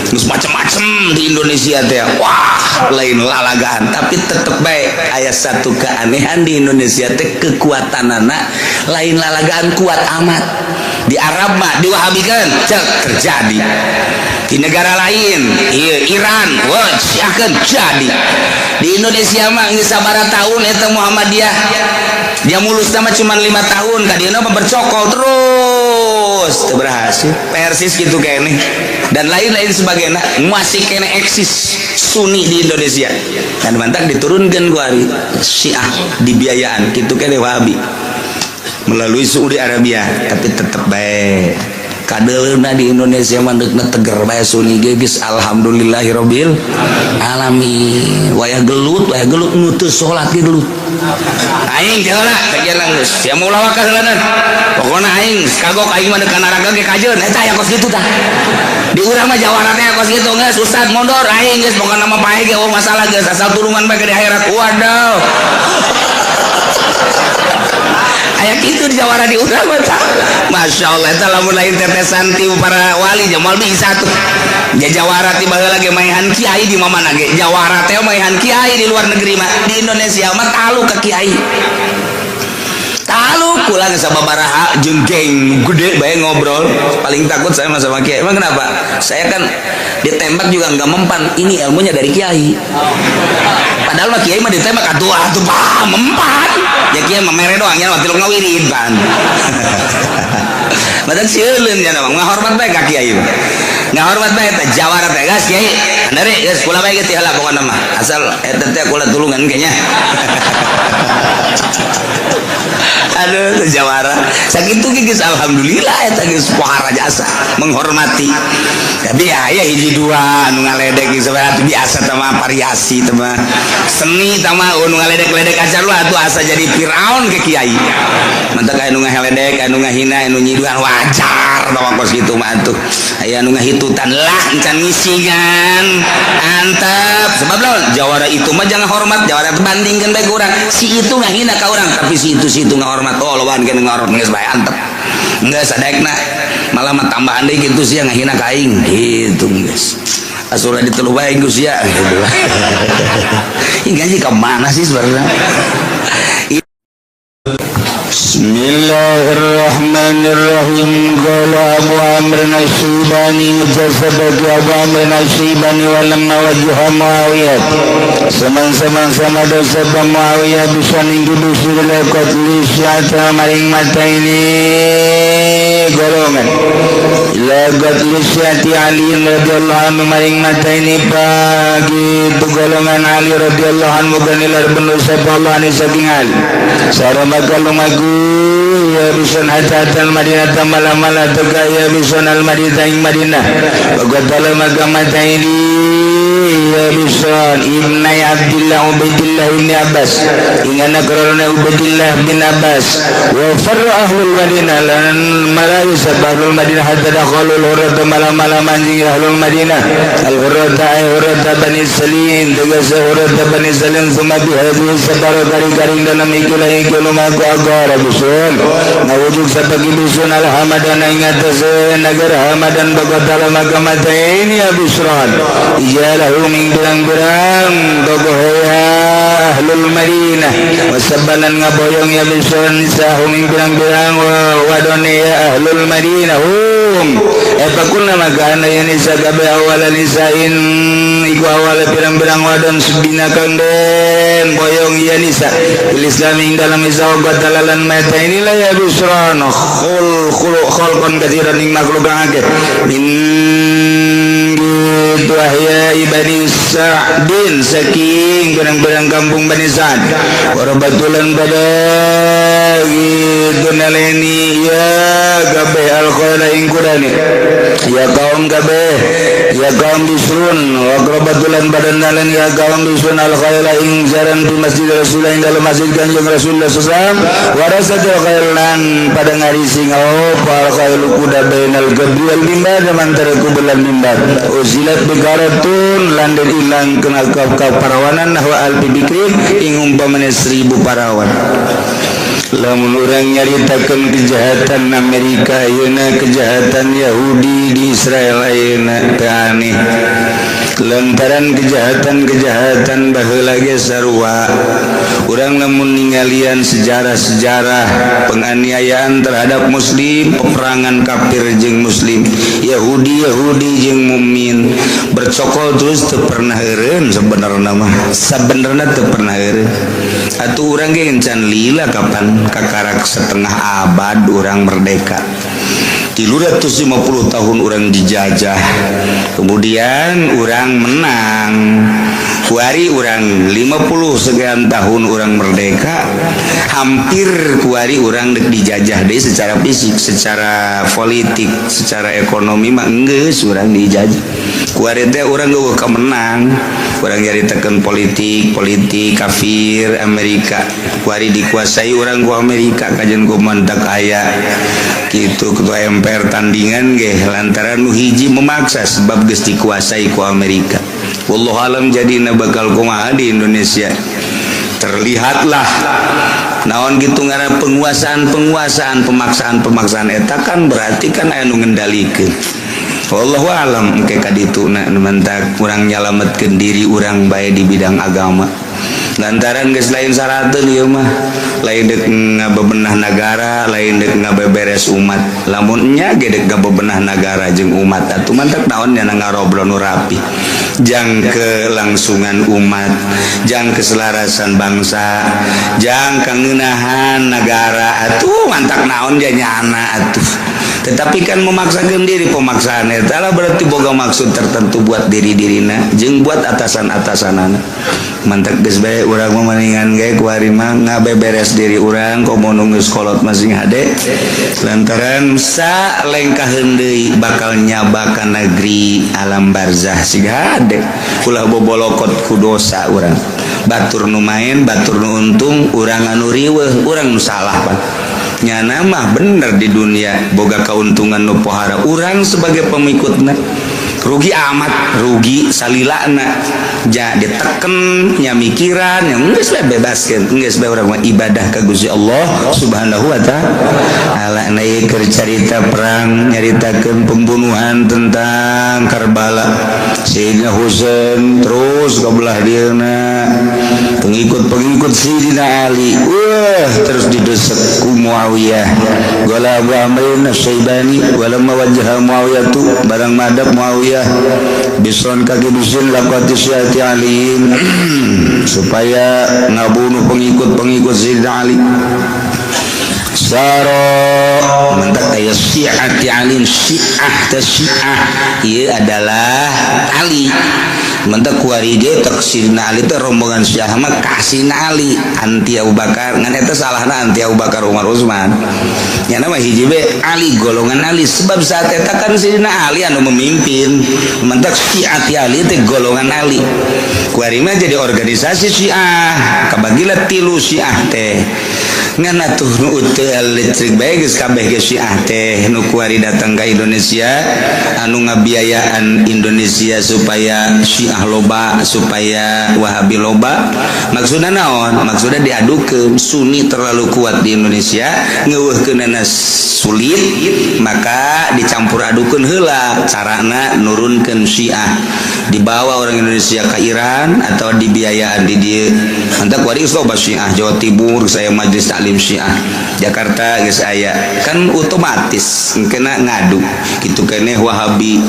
Geus macem-macem di Indonesia teh, wah, lain lalagaan, tapi tetep bae aya satu keanehan di Indonesia teh, kekuatanana lain lalagaan, kuat amat. Di Arab mah diwahabikan, cek, terjadi. Di negara lain, iya, Iran, wah, siakan jadi. Di Indonesia mah geus sabaraha tahun eta Muhammadiyah, dia mulus nama cuma 5 tahun, kadieu mah bercokol terus, teu berhasil persis gitu kayaknya dan lain-lain sebagainya. Masih kena eksis Sunni di Indonesia dan mantap diturunkan ku ari Syiah dibiayaan gitu kene, Wahabi melalui Saudi Arabia, tapi tetep bae kadeulna di Indonesia mah deukna teger bae Sunni ge geus alhamdulillahirabbil alamin. Wayah gelut, wayah gelut, nu teu salat ge gelut. Aing teh heula kajian geus sia mau lawak heulanan, pokona aing kagok, aing mah deuk ka neraka ge kajeun. Eta aya kos kitu tah di urang mah, jawara teh kos kitu. Geus, ustad mondor, aing geus pokona mah pae ge euweuh masalah, geus asal tulungan bae ke di akhirat. Waduh, aya kitu di jawara di urang mah tah. Masya Allah, eta lamun lain tetesan ti para wali jamal bisa tuh. Ja jawara ti baheula ge maehan kiai di mana ge. Jawara teh maehan kiai di luar negeri mah. Di Indonesia mah talu ka kiai. Talu kula geus sababaraha jeung geng gede bae ngobrol. Paling takut saya mah sama kiai. Emang kenapa? Saya kan ditembak juga nggak mempan. Ini ilmunya dari kiai. Padahal mah kiai mah ditembak atuh atuh bah mempan. Ya kiai mah mere doang nya mah ngawirid pan. Badan sieun nya mah ngahormat bae ka kiai mah. Ngahormat bae teh jawara teh gas kiai. Andare geus kula bae geus heula pokona mah. Asal eta teh kula tulungan kayaknya. Aduh, teh jawara. Sakitu ge geus alhamdulillah, eta geus pohara jasa menghormati. Tapi ya ya hiji dua anu ngaledek geus biasa teh mah, variasi teh mah. Seni teh mah nu ngaledek-ledek acar lu atuh asa jadi Firaun ke kiai. Mantap aya nu ngaheledek, anu ngahina, anu nyiduhan, wajar tah kos kitu mah atuh. Aya anu ngahitutan lah encan ngisingan. Antep sebab lawan jawara itu mah jangan hormat jawara itu, bandingkan bae ku urang. Si itu ngahina ka urang, tapi si itu ngahormat. Oh, loban kena ngahormat, geus bae antep. Geus sadaekna malah mah tambahan deui kitu sia ngahina ka aing gitu geus. Asura ditelu bae geus sia gitu. Ini gaji ke mana sih sebenarnya? Bismillahirrahmanirrahim. Qala Abu Amr Nasyibani jasabaki Abu Amr Nasyibani walamma wajha Muawiyah. Saman-saman sama dosa Muawiyah bisa ninggi busir qatli syiata maring mata ini golongan. Ila qatli syiati Ali radhiyallahu anhu maring mata ini pagi itu golongan Ali radhiyallahu anhu ganilar bener sapa Allah ani saking Ali. Sarama lumaku ya bison hatta al Madinah malam-malam teka ya bison al Madinah ing Madinah. Wa maka mata ini ya bison ibnai Abdillah Ubaidillah ibn Abbas ingana karena Ubaidillah bin Abbas. Wa farra ahlul Madinah lan marayu sapa ahlul Madinah hatta dakhalul hurrata malam-malam anjing ahlul Madinah al hurrata ay hurrata Bani Salim tegese hurrata Bani Salim. Summa bi hadhihi sabara garing-garing dalam ikilah iki lumaku agara bisun ngawujud sapa bisun al hamadan ing atase negara Hamadan bagatala maka mata ini ya bisran ijalahu ming birang-birang tokoh ya ahlul Madinah wasabalan ngaboyong ya bisran sahu ming birang-birang wadone ya ahlul Madinah hum eta kulna maka anda ya nisa kabe awala nisain iku awala pirang-pirang wadon subina kang den boyong ya nisa fil Islam ing dalam Islam qatalalan mata inilah ya bisran khul khul khalqan katsiran ing makhluk kang akeh min gitu ahya Bani Sa'din saking pirang-pirang kampung Bani Sa'd warabatulan pada gitu naleni ya kabeh al khaira ing kudane ya kaum kabeh ya kaum bisrun wa qrabatulan badan nalen ya kaum bisrun al khaira ing jaran di masjid Rasulullah ing dalam masjid Kanjeng Rasulullah sallallahu warasatul khailan pada ngarisi ngaup al khailu kuda bainal gabri wal mimbar antara kubur lan mimbar uzilat bikaratun lan den ilang kena ka parawanan nahwa alfi bikrin ing umpamane 1000 parawan. Lamun urang nyaritakeun kejahatan Amerika ayeuna, kejahatan Yahudi di Israel ayeuna, teu aneh, lantaran kejahatan-kejahatan baheula ge sarua. Urang lamun ningalian sejarah-sejarah penganiayaan terhadap muslim, peperangan kafir jeung muslim, Yahudi Yahudi jeung mukmin, bercokol terus, teu pernah eureun. Sebenarnya mah, sebenarnya teu pernah eureun atuh. Urang ge encan lila, kapan kakarak setengah abad urang merdeka, 350 tahun urang dijajah, kemudian urang menang. Kuari urang 50 sekian tahun urang merdeka, hampir kuari urang dek dijajah deh secara fisik, secara politik, secara ekonomi mah enggeus urang dijajah. Kuari teh urang geuweuh kemenang. Urang nyaritakeun politik, politik kafir Amerika, kuari dikuasai urang ku Amerika, kajen ku mantak aya gitu ketua MPR tandingan ge lantaran nu hiji memaksa, sebab geus dikuasai ku Amerika. Wallahu alam jadina bakal kumaha di Indonesia. Terlihatlah naon gitu ngaran penguasaan-penguasaan, pemaksaan-pemaksaan eta kan berarti kan aya nu ngendalikeun. Wallahu alam engke ka dituna. Mantak urang nyalametkeun diri urang bae di bidang agama, lantaran geus lain sarateun ieu mah, lain dek ngabebenah nagara, lain dek ngabeberes umat. Lamun nya ge dek ngabebenah nagara jeung umat atuh, mantak naon nya ngarobrol nu rapi jang kelangsungan umat, jang keselarasan bangsa, jang kangeunahan negara atuh, mantak naon dia nyana atuh. Tetapi kan memaksakan diri, pemaksaan eta lah berarti boga maksud tertentu buat diri dirina jeung buat atasan-atasanana. Mantak geus bae urang mah mendingan ge kuari mah ngabeberes diri urang, komo nu geus kolot masing hade, lantaran sa lengkaheun deui bakal nyaba ka negeri alam barzah. Siga hade ulah bobolokot ku dosa urang. Batur nu main, batur nu untung, urang anu riweuh, urang nu salah. Pan nyana mah bener di dunia boga keuntungan nu pohara, urang sebagai pengikutna rugi amat, rugi salilana ja diteken nya mikiran yang geus bae bebaskeun, geus bae urang mah ibadah ka Gusti Allah Subhanahu wa Taala. Nah, ieu keur carita perang, nyaritakeun pembunuhan tentang Karbala, Sayyidina Husain, terus ke belah dieuna pengikut-pengikut Sayyidina Ali, wah, terus didesek ku Muawiyah. Qala Abu Amrin Asy-Syaibani walamma wajjaha Muawiyah tu, barang madap Muawiyah Bisron kaki bisin laqati syiati Ali supaya ngabunuh pengikut-pengikut Sayyidina Ali. Saro mantak aya syiati Ali, syiah teh, syiah ieu adalah Ali. Mantak kuari ge tek Sayyidina Ali teh rombongan syiah mah kasina Ali, anti Abu Bakar. Ngan eta salahna anti Abu Bakar, Umar, Utsman. Nya mah hiji be Ali, golongan Ali, sebab saat eta kan Sayyidina Ali anu memimpin. Mantak syiati Ali teh golongan Ali. Kuari mah jadi organisasi syiah, kabagilah tilu syiah teh. Ngan atuh nu teu listrik bae geus kabeh ge syiah teh nu kuari datang ka Indonesia, anu ngabiayaan Indonesia supaya syiah loba, supaya Wahabi loba. Maksudna naon? Maksudna diadukeun Sunni terlalu kuat di Indonesia, ngeuweuhkeunana sulit, maka dicampur adukeun heula. Carana nurunkeun syiah, dibawa orang Indonesia ke Iran atau dibiayaan di dieu. Mantak kuari geus loba syiah Jawa Timur, saya Majelis Taklim Syiah Jakarta geus aya, kan otomatis kena ngadu gitu keneh. Wahabi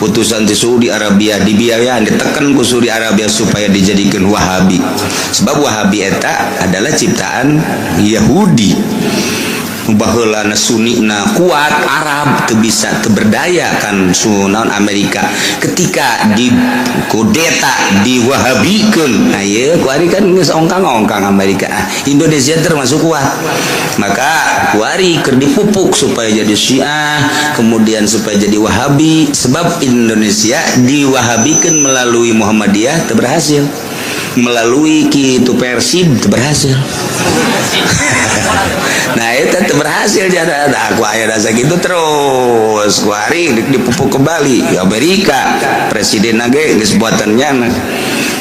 utusan di Saudi Arabia dibiayaan, ditekan ku Saudi Arabia supaya dijadikan Wahabi, sebab Wahabi eta adalah ciptaan Yahudi. Baheula Sunni na kuat, Arab teu bisa, teu berdaya kan sunaon Amerika ketika di kudeta diwahabikeun. Nah, ieu kuari kan geus ongkang-ongkang Amerika. Ah, Indonesia termasuk kuat, maka kuari keur dipupuk supaya jadi Syiah, kemudian supaya jadi Wahabi, sebab Indonesia diwahabikeun melalui Muhammadiyah teu berhasil, melalui kitu Persib teu berhasil. Nah, itu teu berhasil jadi aku aya rasa gitu terus kuari dipupuk kembali di Amerika, presiden ge geus buatan nyana.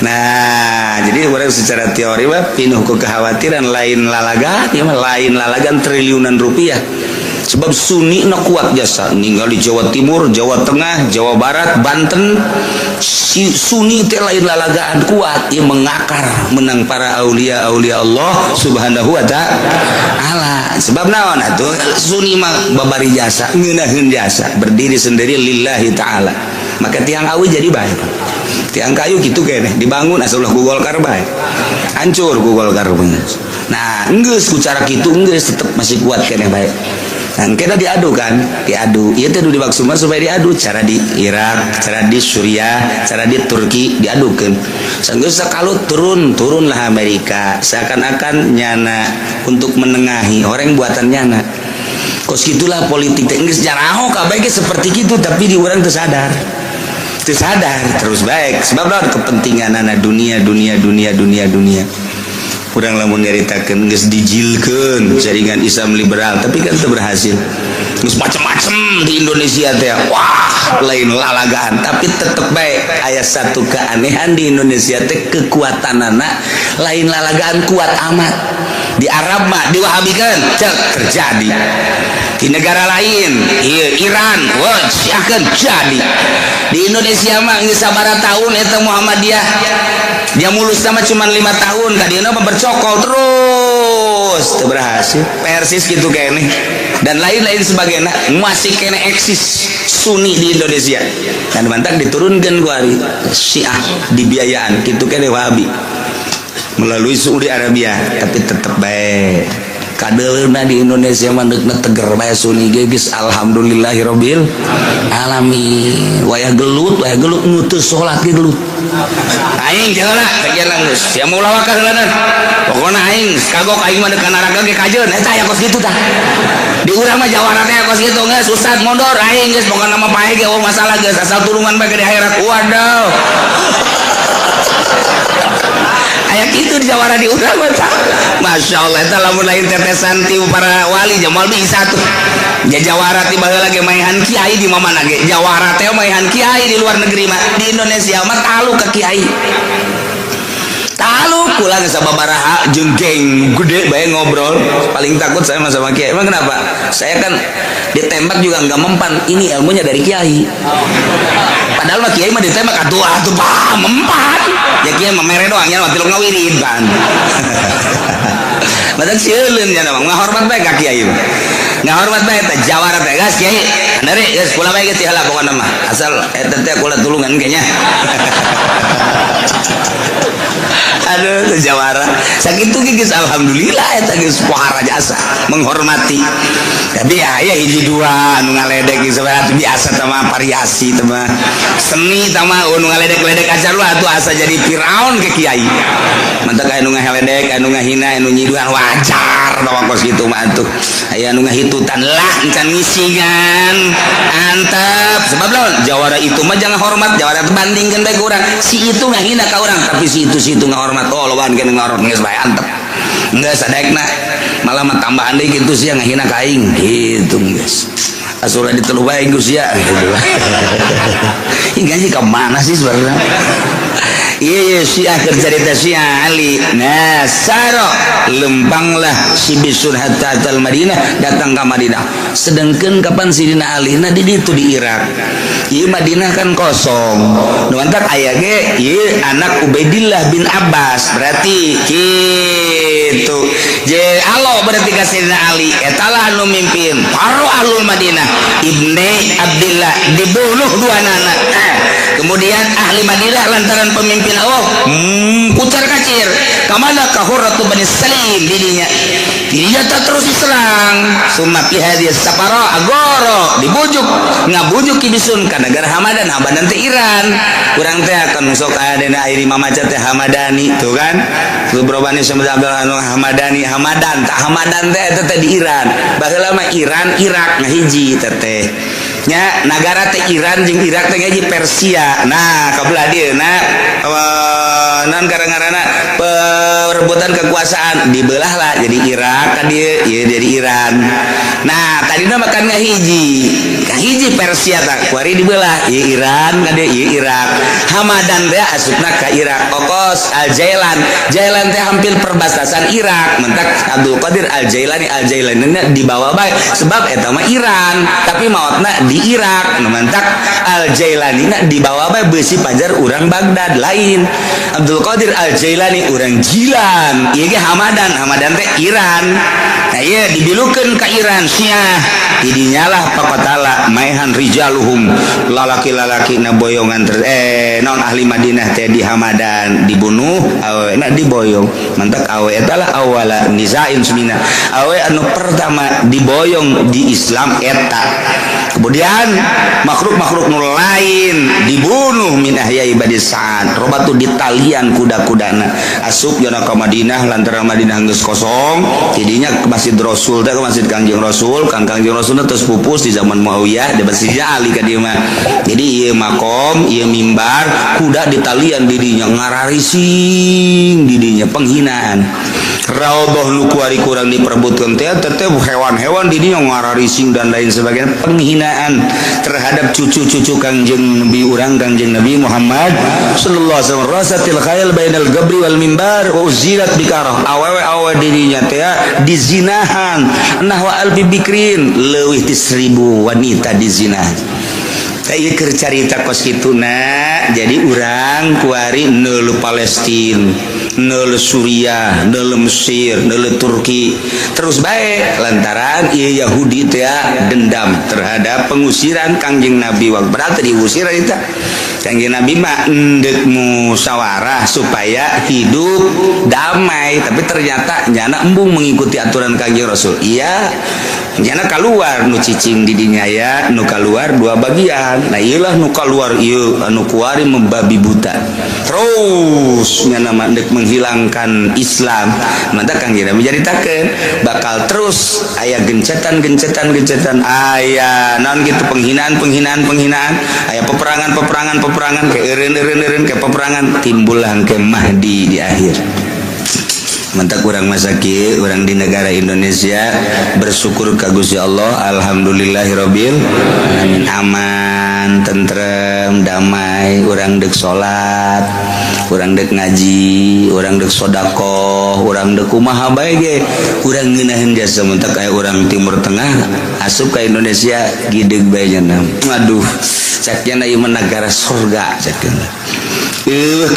Nah, jadi urang secara teori mah pinuh ku kekhawatiran, lain lalagan ya mah, lain lalagan triliunan rupiah, sebab Sunni na kuat jasa ninggal di Jawa Timur, Jawa Tengah, Jawa Barat, Banten. Si Sunni teh lain lalagaan kuat ya, mengakar menang para aulia aulia Allah Subhanahu wa Ta'ala. Sebab naon atuh, Sunni mah babari jasa, ngeunaheun jasa, berdiri sendiri lillahi ta'ala. Maka tiang awi jadi baik, tiang kayu gitu kene dibangun, asal ulah ku Golkar bae, hancur ku Golkar. Nah, enggeus ku cara kitu enggeus, tetep masih kuat keneh bae. Nah, kita diadu kan, diadu. Ieu teh dimaksud mah supaya diadu cara di Irak, cara di Suriah, cara di Turki diadukeun. Sanggeus kalau turun, turunlah Amerika seakan-akan nyana untuk menengahi orang buatan nyana. Kos gitulah politik teh, geus jaraho kabeh ge seperti gitu, tapi di urang teu sadar. Teu sadar terus baik sebab lawan kepentingan anak dunia, dunia, dunia, dunia, dunia. Kurang lamun nyaritakeun geus dijilkeun jaringan Islam liberal, tapi kan teu berhasil. Geus macem-macem di Indonesia teh, wah, lain lalagaan, tapi tetep baik aya satu keanehan di Indonesia teh, kekuatanana lain lalagaan kuat amat. Di Arab mah diwahabikan, cek terjadi. Di negara lain, iya, Iran, wah, siakan jadi. Di Indonesia mah geus sabaraha tahun eta Muhammadiyah, dia mulus sama cuma 5 tahun, kadieu mah bercokol terus teu berhasil persis gitu kayaknya dan lain-lain sebagainya. Masih kena eksis Sunni di Indonesia dan mantap diturunkan ku ari Syiah dibiayaan gitu kene Wahabi melalui Saudi Arabia, tapi tetep baik kadeuna di Indonesia mah deukna teger bae. Sunni ge geus alhamdulillahirabbil alamin. Wayah gelut, wayah gelut, nu teu salat ge gelut. Aing jalan kajian geus sia mau lawak heulanan, pokona aing kagok, aing mah deuk ka neraka ge kajeun. Eta aya kos kitu tah di urang mah, jawara teh kos kitu. Geus, ustad mondor, aing geus pokona mah pae ge, oh, masalah geus, asal tulungan bae di akhirat. Waduh, aya kitu di jawara di urang mah tah. Masya Allah, eta lamun lain tetesan ti para wali jamal bisa tuh ja jawara ti baheula ge maehan kiai di mana ge. Jawara teh maehan kiai di luar negeri mah. Di Indonesia mah talu ka kiai, talu pulang sababaraha jeung geng gede bae ngobrol. Paling takut saya sama kiai. Emang kenapa? Saya kan ditembak juga nggak mempan, ini ilmunya dari kiai. Padahal mah kiai mah ditembak atuh atuh bah mempan ya. Kiai mah mere doang ya, mah tilok ngawirid pan. Matak sieun ya, mah ngahormat bae ka kiai mah, ngahormat bae. Eta jawara teh gas kiai andare geus kula bae geus heula, pokona mah asal eta teh kula tulungan kayaknya. Aduh, teh jawara sakitu ge geus alhamdulillah, eta geus pohara jasa menghormati. Tapi ya ya hiji dua anu ngaledek geus biasa tah, variasi tah mah, seni tah mah. Nu ngaledek-ledek acar lu atuh asa jadi Firaun ke kiai. Mantak aya nu ngaheledek, anu ngahina, anu nyiduhan, wajar tah kos kitu mah atuh. Aya anu ngahitutan lah, encan ngisingan antep. Sebab lawan jawara itu mah jangan hormat jawara teh, bandingkeun bae ku urang. Si itu ngahina ka urang, tapi si itu ngahormat. Oh, loban kene ngahormat, geus bae antep, geus sadaekna malah mah tambahan deui kitu sia ngahina ka aing gitu. Geus asura diteluh bae geus sia gitu. Ini gaji ke mana sih sebenarnya? Iya, Syiah kerja Syiah Ali. Nah, saro lempanglah si Bisun hatta atal Madinah, datang ke Madinah. Sedangkan kapan Sidina Ali nah di itu di Irak. Iya, Madinah kan kosong. Nu mantak aya ge ieu anak Ubaidillah bin Abbas, berarti gitu. Je alo berarti ka Sidina Ali eta lah anu mimpin paro ahlul Madinah. Ibni Abdillah dibunuh dua nana. Nah, kemudian ahli Madinah lantaran pemimpin Allah kucar kacir kamana ka Hurratu Bani Salim didinya, didinya tak terus diserang. Summa fi hadhihi safara agoro dibujuk, ngabujuk kibisun ka negara Hamadan. Hamadan teh Iran. Kurang teh akan sok aya dina air mamaca teh Hamadani tuh kan. Beberapa sama anu Hamadani, Hamadan tak, Hamadan teh eta teh di Iran. Baheula mah Iran Irak ngahiji teh teh nya, nagara teh Iran jeung Irak teh ngaji Persia. Nah, kabelah dieu na Non karena perebutan kekuasaan dibelah lah jadi Irak kan dia ya, jadi Iran. Nah, tadi makan ngahiji kahiji Persia tak kuari dibelah ya, Iran kan dia ya, Irak. Hamadan teh asupna ka Irak. Kokos Al Jailan, Jailan teh hampir perbatasan Irak. Mentak Abdul Qadir Al Jailani, Al Jailani dibawa bae sebab eta mah Iran, tapi maotna di Irak. Nu mentak Al Jailani na dibawa bae besi pajar urang Baghdad. Lain Abdul Qadir Al Jailani urang Jilan, ieu ge Hamadan. Hamadan teh Iran. Nah, ieu dibilukeun ka Iran Syiah. Didinya lah faqatala maehan rijaluhum, lalaki-lalaki na boyongan ter, non ahli Madinah teh di Hamadan dibunuh, awe na diboyong. Mantak awe eta lah awala nisa'in sumina, awe anu pertama diboyong di Islam eta. Kemudian makhluk-makhluk nu lain dibunuh min ahyai Bani Sa'ad robatu ditalian kuda-kudana asup jana ka Madinah lantaran Madinah geus kosong. Jadinya ke Masjid Rasul teh, ke Masjid Kangjeng Rasul. Kang Kangjeng Rasul terus pupus di zaman Muawiyah, di Masjid Ali ka dieu mah. Jadi ieu makom, ieu mimbar, kuda ditalian didinya, ngararising didinya, penghinaan. Raudhah nu kuari kurang diperebutkeun teh tetep hewan-hewan didinya ngararising dan lain sebagainya, penghinaan terhadap cucu-cucu Kangjeng Nabi urang, Kangjeng Nabi Muhammad sallallahu alaihi wasallam. Rasatil khail bainal gabri wal mimbar wa uzilat bikarah, awewe awewe dirinya teh dizinahan, nahwa alfi bikrin, leuwih ti 1000 wanita dizinah. Ieu keur carita kos kituna. Jadi urang kuari neuleu Palestina, neuleu Suriah, neuleu Mesir, neuleu Turki terus bae lantaran ieu Yahudi teh dendam terhadap pengusiran Kangjeng Nabi. Waktu berarti diusir eta Kangjeng Nabi mah endek musyawarah supaya hidup damai, tapi ternyata nyana embung mengikuti aturan Kangjeng Rasul. Iya, nyana keluar nu cicing di dinya ya, nu keluar dua bagian. Nah, iyalah nu keluar ieu anu kuari membabi buta terus nyana mah endek menghilangkan Islam. Maka Kangjeng Nabi nyaritakeun bakal terus aya gencetan gencetan gencetan, aya naon gitu, penghinaan penghinaan penghinaan, aya peperangan peperangan peperangan, ke eureun eureun eureun ke peperangan, timbullah ke Mahdi di akhir. Mantap, kurang masa kieu urang di negara Indonesia bersyukur ka Gusti Allah, alhamdulillahirabbil alamin, aman, tentrem, damai. Urang dek salat, urang dek ngaji, urang dek sodakoh, urang dek kumaha bae ge urang ngeunaheun jasa. Mentak aya urang Timur Tengah asup ka Indonesia, gideg bae nya. Aduh, cek nya, ieu mah negara surga cek nya.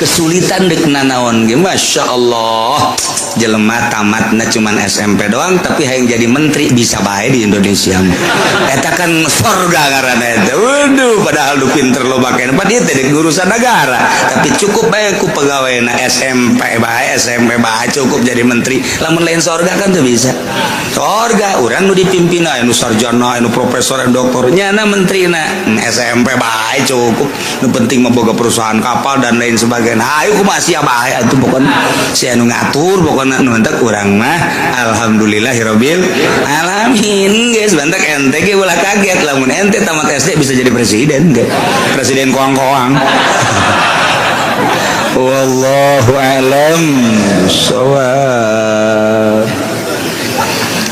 Kesulitan dek nanaon ge, Masya Allah, jelema tamatna cuman SMP doang tapi hayang jadi menteri bisa bae di Indonesia mah. Eta kan surga ngaranna eta. Waduh, padahal lu pinter lo make pa dia teh urusan negara, tapi cukup bae ku pegawai na SMP bae, SMP bae cukup jadi menteri. Lamun lain surga kan tuh bisa surga urang nu dipimpin anu sarjana, anu profesor, anu doktor, nyana menterina SMP bae cukup, nu penting mah boga perusahaan kapal dan lain sebagainya. Ayo kumaha sia bae atuh, pokon si anu ngatur. Pokona nu hentak urang mah alhamdulillahirabbil alamin, geus bantak. Ente ge ulah kaget lamun ente tamat SD bisa jadi presiden ge, presiden koang-koang. Wallahu a'lam shawab.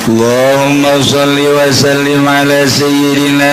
Allahumma salli wa sallim ala sayyidina